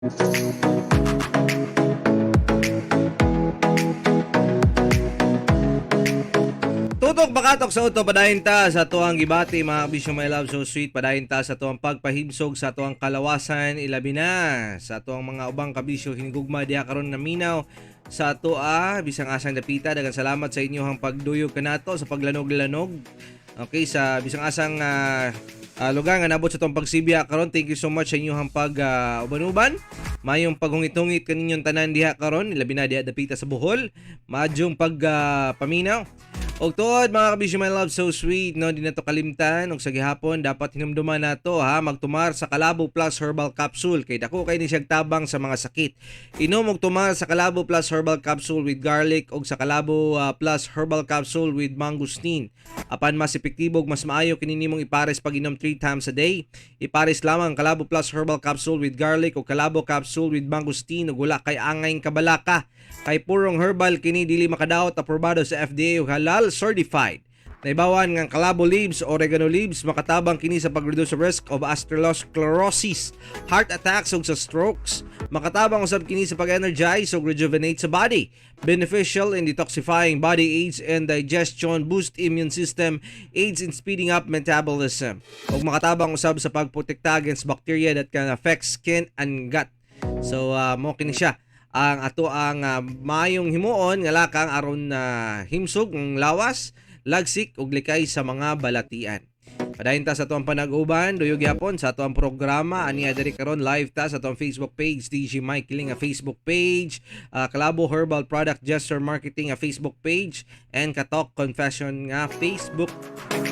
Tutok bakatok sa uto, padayon ta sa tuang gibati, mga kabisyo, my love so sweet. Padayon ta sa tuang pagpahimsog sa tuang kalawasan, ilabi na sa tuang mga ubang kabisyo hinigugma diha karon naminaw sa atoa bisang asang dapita. Daghang salamat sa inyong pagduyog kanato sa paglanog-lanog. Okay, sa bisang asang lugar nga nabot sa tuang pagsibya karon, thank you so much sa inyong pag uban-uban. Mayong paghungit-hungit kaninyong tanan diha karon, ilabi na diha dapita sa Bohol. Madyong pag paminaw. Og tuod, mga kabisyo, my love so sweet, no, di na to kalimtan og sa gihapon dapat hinumduman nato ha, magtumar sa Kalabo Plus Herbal Capsule kay dako kay ni siyang tabang sa mga sakit. Inom og tumar sa Kalabo Plus Herbal Capsule with garlic og sa Kalabo Plus Herbal Capsule with mangosteen. Apan mas epektibo ug mas maayo kini nimong ipares pag inom 3 times a day. Ipares lamang ang Kalabo Plus Herbal Capsule with garlic o Kalabo Capsule with mangosteen ug wala kay angay kabalaka. Kay purong herbal kini, dili makadaot, aprobado sa FDA ug halal certified. Naibawan nga ang Kalabo leaves, oregano leaves, makatabang kini sa pag-reduce sa risk of atherosclerosis, heart attacks ug sa strokes. Makatabang usab kini sa pag-energize ug rejuvenate sa body. Beneficial in detoxifying body, aids in digestion, boost immune system, aids in speeding up metabolism. Ug makatabang usab sa pagprotekta against bacteria that can affect skin and gut. So mo kini siya ang ato ang maayong himuon nga lakang aron na himsog ang lawas, lagsik ug likay sa mga balatian. Padayon ta sa atuang panag-uban, duyog gyapon sa atuang programa aniya diri karon. Live ta sa atuang Facebook page, DJ Mike Kiling nga Facebook page, Kalabo Herbal Product Gesture Marketing nga Facebook page, and Katok Confession nga Facebook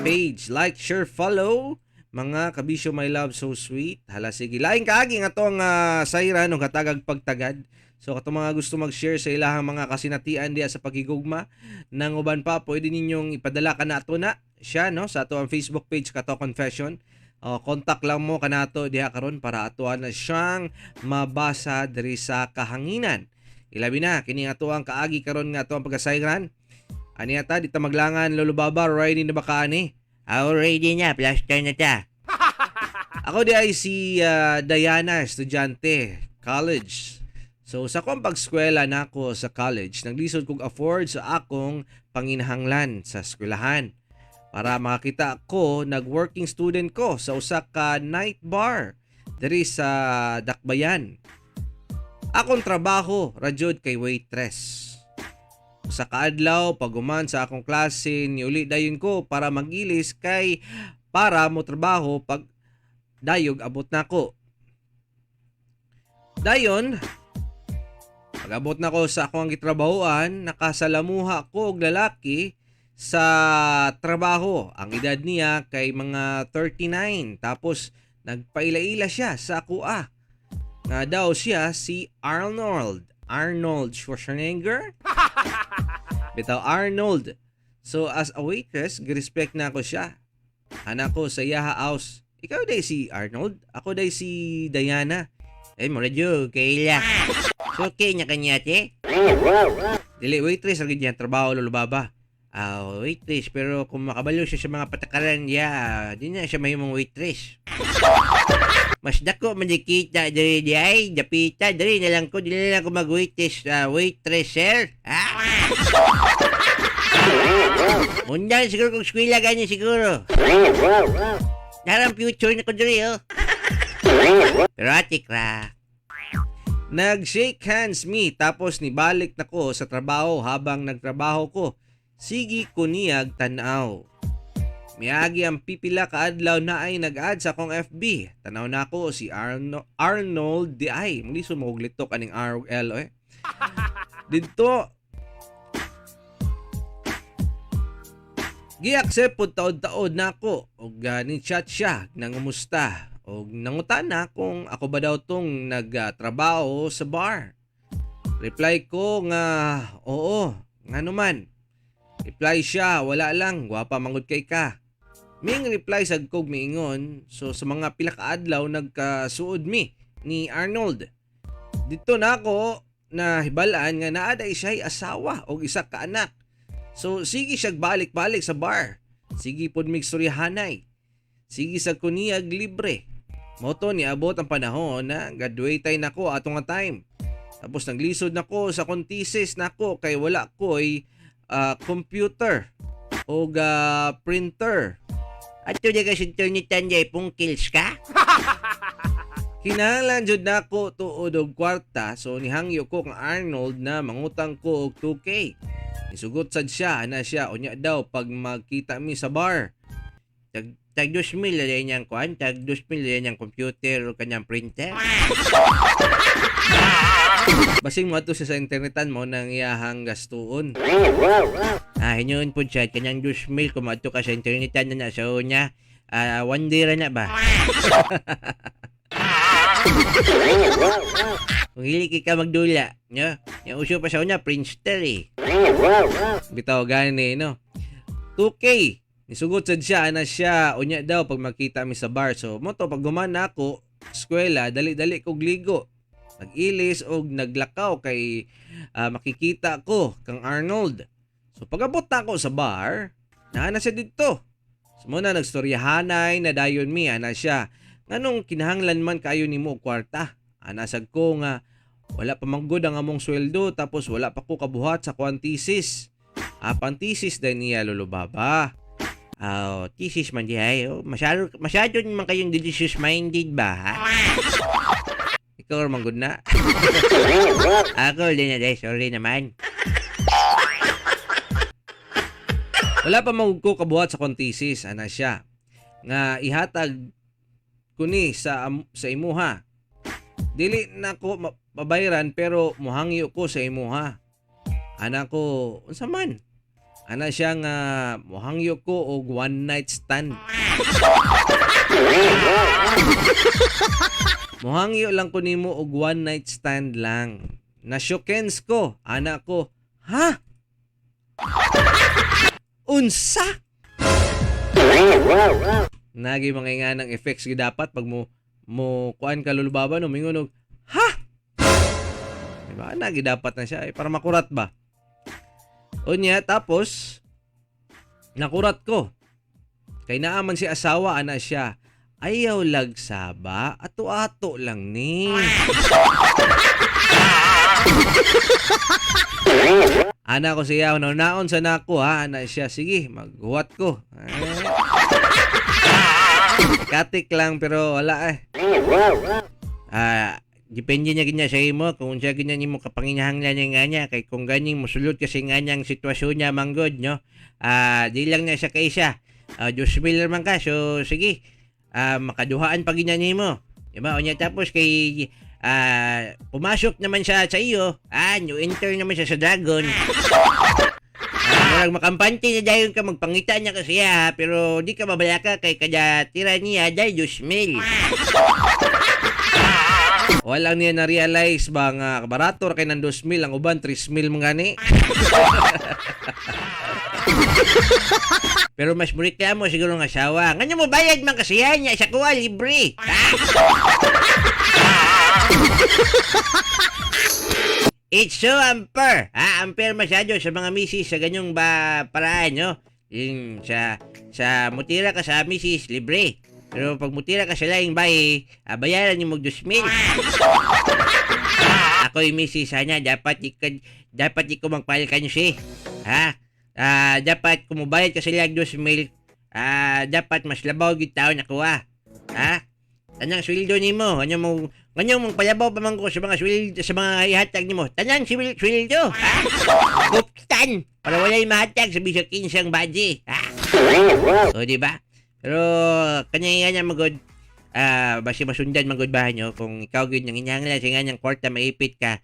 page. Like, share, follow, mga kabisyo, my love so sweet. Hala, sige. Laing kaagi nga atong sayran og hatagag pagtagad. So katong mga gusto mag-share sa ilahang mga kasinatian diya sa pagigugma nang uban pa, pwede ninyong ipadala kanato na siya, no, sa ato ang Facebook page, Kato Confession. Contact lang mo kanato diha karon para atoan na siyang mabasa diri sa kahanginan. Ilabi na kini ato ang kaagi karon nga ato ang pagkasayran. Ani ata di ta maglangan, Lolo Baba, ready na ba ka ani? Already na, plaster na ta. Ako di ay si Diana, estudyante, college. So sa akong pagskwela nako sa college, naglisod kog afford sa akong panginahanglan sa eskwelahan. Para makakita ko, nag-working student ko sa usa ka night bar diri sa Dakbayan. Akong trabaho ra jud kay waitress. Sa kaadlaw, pag-human sa akong klase, niuli dayon ko para magilis kay para mo trabaho pag dayog abot nako. Dayon, pag abot nako sa akong gitrabahoan, nakasalamuha ko og lalaki sa trabaho. Ang edad niya kay mga 39. Tapos nagpaila-ila siya sa akoa. Nga daw siya si Arnold. Arnold Schwarzenegger? Bitaw, Arnold. So as a waitress, girespect na ako siya. Ana ko sa iyaha house. "Ikaw day si Arnold? Ako day si Diana." Eh, mo radyo, kaila. So, okay niya kanya, te? Dili, waitress ang niya trabaho, Lolo Baba. Ah, waitress, pero kung makabalo siya sa mga patakaran niya, di na siya mahimong waitress. Mas dako man di kita diri di ay, dapita, diri na lang ko, dili na lang ko mag-waitress, waitress, sir. Ah! Undan siguro kung eskwela ganyan siguro. Narang future na ko diri, oh. Pero atik ra. Nag-shake hands me tapos nibalik na ko sa trabaho. Habang nagtrabaho ko, sige ko niyag tanaw. Miagi ang pipila ka adlaw, na ay nag-add sa akong FB. Tanaw na ako si Arnold di ay. Muli mo og litok aning R ug L eh. Didto gi-accept pod taod-taod nako og ni chat siya, nangumusta og nangutana kung ako ba daw tong nagtrabaho sa bar. Reply ko nga oo, ngano man. Reply siya, "Wala lang, gwapa mangud kay ka." Ming reply sad kog miingon, so sa mga pila ka adlaw nagkasuod mi ni Arnold. Dito na ako na hibalaan nga naa day siya asawa og isa ka anak. So sige siya balik-balik sa bar. Sige pod mig storyahanay. Sige sa kuniyag libre. Mao to niabot ang panahon na graduate na ko ato nga time. Tapos naglisod na ko sa akong thesis nako kay wala ko'y computer o printer. Adto di ka sa internetan di pungkils ka? Kinahanglan jud nako tuod og kwarta, so nihangyo ko kang Arnold na mangutang ko og 2K. Nisugot sad siya ana siya, unya daw pag magkita mi sa bar. Tag tag 2,000 na niyang kuan, tag 2,000 na niyang computer o kanyang printer. Basing mo siya sa internetan mo nang iyahang gastuon. Hinuon po siya, kanyang 2,000 kung maadto ka sa internetan na na sa una. 1 day ra na ba? Kung hili ka magdula, no? Yung uso pa sa una, printer eh. Bitaw gani, no. 2K. Nisugot sad siya ana siya, unya daw pag magkita mi sa bar. So mo to pag gumana ako eskwela, dali-dali kog ligo. Nag-ilis og naglakaw kay makikita ko kang Arnold. So pag-abot na ako sa bar, naa na siya didto. So mo na nagstoryahanay na dayon mi ana siya. Nganong kinahanglan man kayo nimo og kwarta? Ana sad ko nga wala pa man gud ang among sweldo, tapos wala pa ko kabuhat sa kuan thesis. Pan thesis din niya, Lolo Baba. Oh, thesis man di ay. Oh, masyado, masyado naman kayong delicious minded ba, ha? Ikaw ra man gud na. Ako, din na, sorry naman. Wala pa man ko kabuhat sa akong thesis, ana siya. Nga ihatag ko ni sa imuha. Dili na ko mabayran pero muhangyo ko sa imuha. Ana ko, unsa man? Ana siya nga muhangyo ko og one night stand. Muhangyo lang ko nimo og one night stand lang. Nasyokens ko, ana ko, ha? Unsa? Nagi mga nga ng effects gi dapat pag mo mo kuan ka, Lolo Baba, no, mingon og ha. Diba? Nagi dapat na siya eh, para makurat ba. Unya tapos nakurat ko. Kay naa man si asawa, ana siya. Ayaw lagsaba, ato-ato lang ni. Ana ko siya, naon sa nako ha, ana siya, sige, maghuwat ko. Eh. Katik lang pero wala eh. Depende na ganyan sa imo kung unsa ganyan nimo kapanginahanglan nga niya, kay kung ganing mosulod kasi nga niyang sitwasyon niya manggod, no, di lang na siya kaysa 2,000 man ka, so sige, makaduhaan pa ganyan nimo, di ba? Unya tapos kay pumasok naman siya sa iyo, new enter naman siya sa dragon. Murag makampante na dayon ka, magpangita niya kasi siya, pero di ka mabalaka kay kada tira niya dahil 2,000. Walang niya na-realize ba nga barato ra kay ng 2,000, ang uban 3,000 mga gani. Pero mas mo siguro ng asawa. Ngano mo bayad man kasi yan, niya sa kuha, libre. It's so unfair. Unfair masyado sa mga misis sa ganyong ba paraan, no? Yung sa mutira ka sa misis, libre. Pero pag mutira ka sa laing bayi, bayaran niyo mag 2,000. Ako yung misis sana, dapat di ko magpalkansi. Ha? Dapat kung mubayad ka sila 2,000, dapat mas labaw gyud tao na kuha. Ha? Tanang sweldo nimo, ano mo ngano mong palabaw pa man ko sa mga sweldo, sa mga ihatag nimo. Tanang sweldo, ha? Guptan para walay mahatag sa bisag kinsang baji, ha? O di ba? Pero kanya nga magod basi masundan magod ba nyo kung ikaw gyud nang inanglan sa nga kwarta, maipit ka,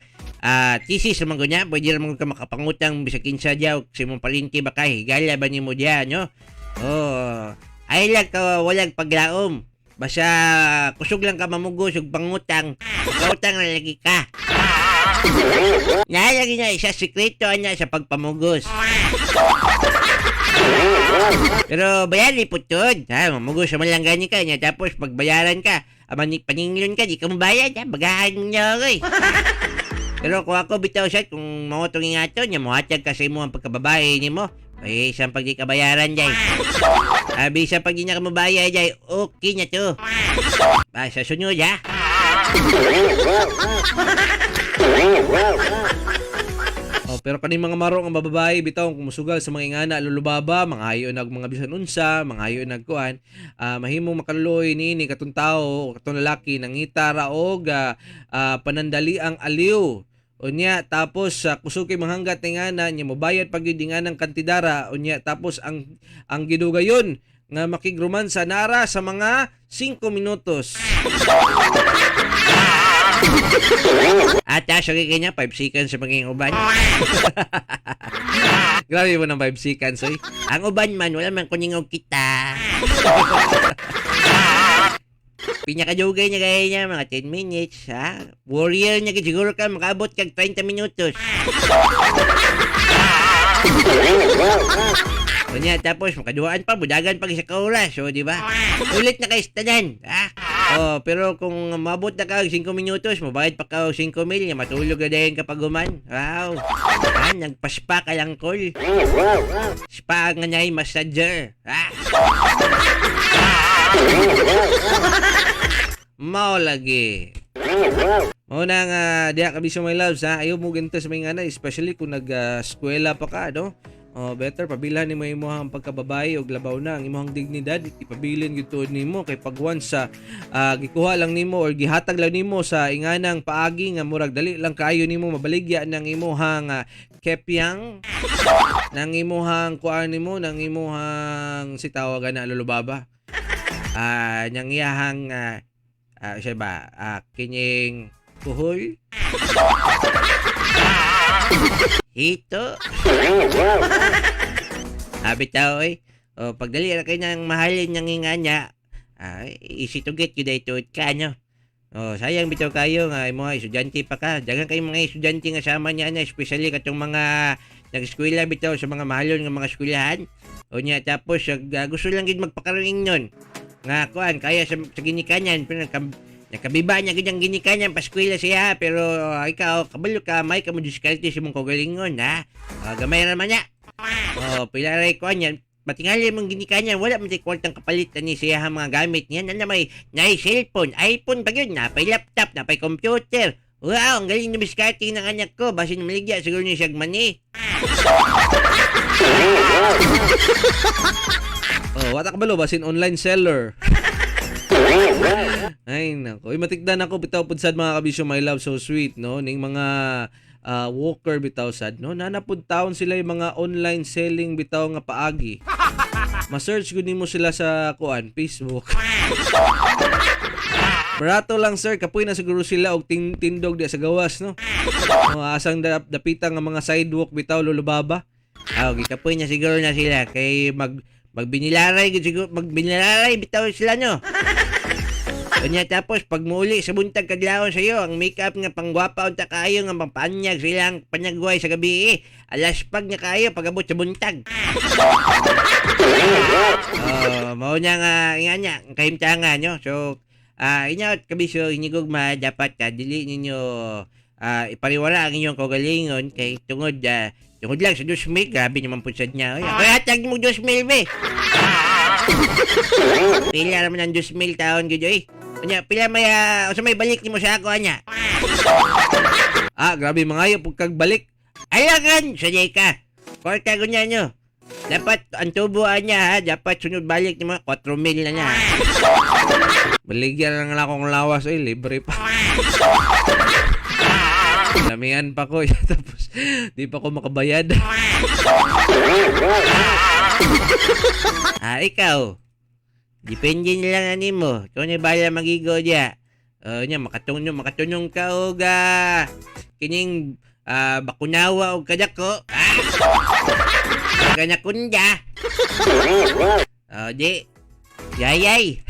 thesis man gud niya, pwede ra man ka makapangutang bisag kinsa diyaw sa imong palengke ba, kay higala ba nimo diya, no? Oh, ay lang ka walang paglaom, basta kusog lang ka mamugos ug pangutang, pangutang na lagi ka. Nalagi na isa sikreto niya sa pagpamugos. Pero bayaran po tod. Ha, mamugos sa lang gani ka niya. Tapos pagbayaran ka, aman paninglon ka, di ka mabayad. Ha, bagahan niyo ako eh. Pero kung ako bitaw siya, kung mao tong ingato niya, mohatag ka sa imo ang pagkababae nimo. Ay, pag di ka bayaran jay. Abi sa pag di na ka mabayad jay, okay na to. Ba, sa sunod ha. Oh, pero kaning mga maro nga babae bitaw kung musugal sa mga ingana lulubaba, mga hayo nag mga bisan unsa, mga hayo nagkuan, mahimong makaluoy niini katong tawo o katong lalaki nangita ra og panandali ang aliw. Unya tapos sa kusog kay manghanggat ingana nya, mobayad pag gyud inganang kantidara. Unya tapos ang gidugayon nga makigrumansa nara sa mga 5 minutos. At sige kanya, 5 seconds sa maging uban. Grabe mo ng 5 seconds oy. Ang uban man, wala man kuningog kita. Pinakadugay niya gaya niya, mga 10 minutes, ha? Warrior niya, siguro ka, makaabot kag 30 minutos. Unya, tapos, makaduaan pa, budagan pa sa ka oras, o, di ba? Ulit na kay tanan, ha? Oh, pero kung mabot na ka og 5 minutos, mabayad pa ka og 5 mil, nga matulog na dayon kapag human. Wow. Ha, nagpaspa ka lang, kol. Spa nga na'y massager. Ha? Mao lagi. Mao na nga diha ka bisyo, my loves, ha. Ayaw mo ganito sa mga ingana, especially kung nag-eskwela pa ka, no? Oh, better pabilhan nimo imong pagkababae og labaw na ang imong dignidad, ipabilin gyud tuod nimo kay pag once sa gikuha lang nimo or gihatag lang nimo sa inganang paagi nga murag dali lang kaayo nimo mabaligya ng imuhang kepyang, ng imuhang kuan nimo, ng imuhang si tawagan na lulubaba, nang iyahang siya ba kining kuhol. Hito. Abi tao eh. O, pagdali ra kay nang mahalin ng nga niya, easy to get yun ito ka, no? O, sayang bitaw kayo nga imo estudyante pa ka. Dagan kay mga estudyante nga sama niya na, especially katong mga nag-eskwela bitaw sa mga mahalon nga mga eskwelahan. O niya tapos gusto lang gid magpakaroon nun. Nga kuan kaya sa ginikanan pero nakabiba niya gid ang ginikanan paskwela siya, pero ikaw kabalo ka may ka mo diskarte sa imong kaugalingon, ha. Gamay ra man niya. Oh, pila ray kuan yan. Matingali mong ginikanan, wala man tay kwartang kapalit ani siya ang mga gamit niya. Nana may nay cellphone, iPhone pa yun, napay laptop, napay computer. Wow, ang galing na diskarte ng anak ko. Basin maligya, siguro niya siyag mani. Oh, wala ka balo basin online seller. Ay nako, uy, matikdan ako bitaw pud sad, mga kabisyo, my love, so sweet, no, ning mga walker bitaw sad, no, nanapud taon sila yung mga online selling bitaw nga paagi. Ma-search gud nimo sila sa kuan Facebook. Barato lang, sir, kapoy na siguro sila og tindog di sa gawas, no. Oh, asang dapita nga mga sidewalk bitaw, lulubaba. Ah, gikapoy na siguro na sila kay magbinilaray gud siguro, magbinilaray bitaw sila, no. Unya tapos pag muuli sa buntag kadlawon sa iyo ang makeup nga panggwapa unta kaayo nga pangpanyag silang panyagway sa gabi eh. Alas pag nga kaayo pag-abot sa buntag. Oh, mao na nga nga niya ang kahimtangan nyo. So, inyo kabisyo hinigugma, dapat dili ninyo ipariwara ang inyong kaugalingon kay tungod lang sa 2 mil. Grabe naman po sad niya. Oy, ako hatag mo 2 mil be. Pila naman ang 2 mil taon gud oy. Unya, pila may usa may balik nimo sa ako anya? Ah, grabe mangayo pug kag balik. Ayagan, sa ka. Kwarta ko niya nyo. Dapat ang tubo niya ha, dapat sunod balik nimo 4 mil na niya. Baligyan lang akong lawas ay libre pa. Lamian pa ko tapos di pa ko makabayad. Ah, ikaw. Depende na lang ani mo. Ikaw na bahala magigo diya. Oh, nya makatunong makatunong ka og kining bakunawa og kadako. Ah. Ganakunda. Oh, di. Yayay.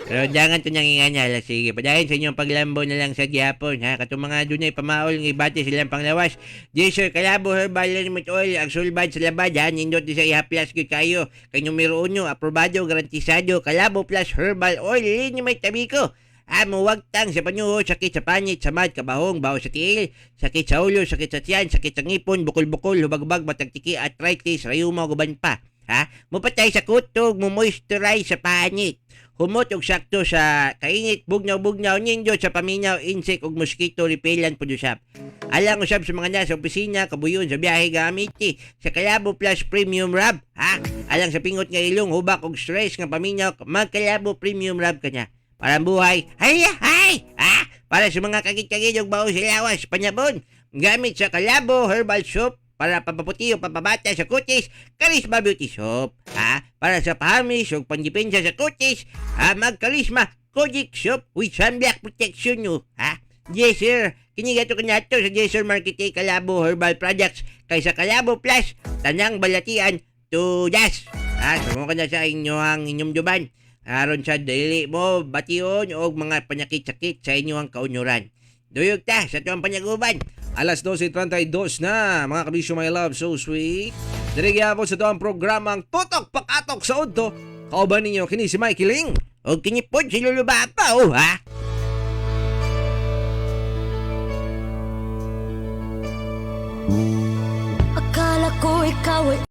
Pero jangan to nang inganya. Sige, padayon sa inyong paglambo na lang sa gihapon, ha. Katong mga dunay pamaol nga ibati silang panglawas. Di sir, Kalabo Herbal Liniment Oil, ang sulbad sa labad, ha. Nindot di sa ihaplas gyud kayo. Kay numero uno, aprobado, garantisado, Kalabo Plus Herbal Oil, liniment tabiko. Ha, muwagtang sa panyuho, sakit sa panit, samad, kabahong, baho sa tiil, sakit sa ulo, sakit sa tiyan, sakit sa ngipon, bukol-bukol, hubag-hubag, matagtiki, arthritis, rayuma, guban pa. Ha? Mupatay sa kutog, mo-moisturize sa panit. Humot og sakto sa kainit, bugnaw-bugnaw, nindot sa paminaw, insect ug mosquito repellent pud usab. Alang usab sa mga nasa opisina, kabuyon sa biyahe gamiti sa Kalabo Plus Premium Rub, ha? Alang sa pingot nga ilong, hubak og stress nga paminaw, magkalabo Premium Rub kanya. Para ang buhay, hay hay, ha? Para sa mga kagit-kagit ug baho sa lawas, panyabon. Gamit sa Kalabo Herbal Soap para pampaputi o pampabata sa kutis, Charisma Beauty Soap. Ha? Para sa pahamis o pandepensa sa kutis, ha? Mag-Charisma Kojic Soap with sunblock protection nyo. Ha? Yes, sir. Kini gato kanato sa Yes, Sir Marketing Kalabo Herbal Products kaysa Kalabo Plus, tanang balatian to das. Ha? Sumo ka na sa inyohang inyong. Aron sa dili mo bation og mga panyakit-sakit sa inyong kaunuran. Duyog ta sa tuwang panyaguban. Alas 12:32 na, mga kabisyo, my love, so sweet. Diri gyapon sa tuang programang Tutok Pakatok sa Udto. Kauban ninyo kini si Mikey Ling. Og kini pod si Lolo Bapa, oh ha. Akala ko ikaw ay